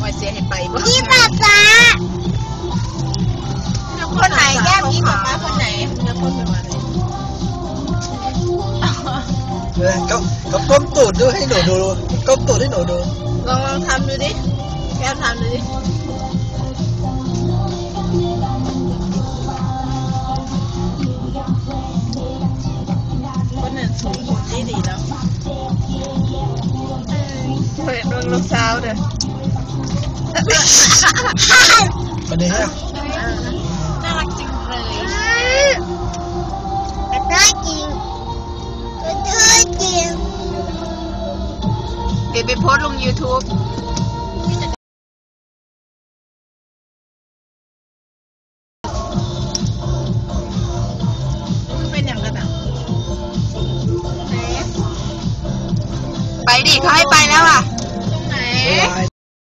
ຂ້ອຍເສຍໃຫ້ໄປບໍ່? ອີ່ປ້າປ້າ ຄົນໄຫນແກ້ມ ອີ່ປ້າປ້າຄົນໄຫນ? ຄົນໄຫນ? ເອີ ກໍ ກໍກົ້ມຕູດດູໃຫ້ໜູດູ ກົ້ມຕູດໃຫ້ໜູດູ. ລອງ ລອງທຳດູດິ ແກ້ມທຳດູດິ. ຄົນນັ້ນສູງໂພດ ດີໆ ເນາະ. ເອີ ເບິ່ງລູກສາວເດີ ອັນນີ້ຮະ น่າรักจังเลย น่ารักจริง น่ารักจริง. เดี๋ยวไปโพสต์ลงยูทูบ เป็นหยังกันน่ะ ไปดิ เขาให้ไปแล้วอะ.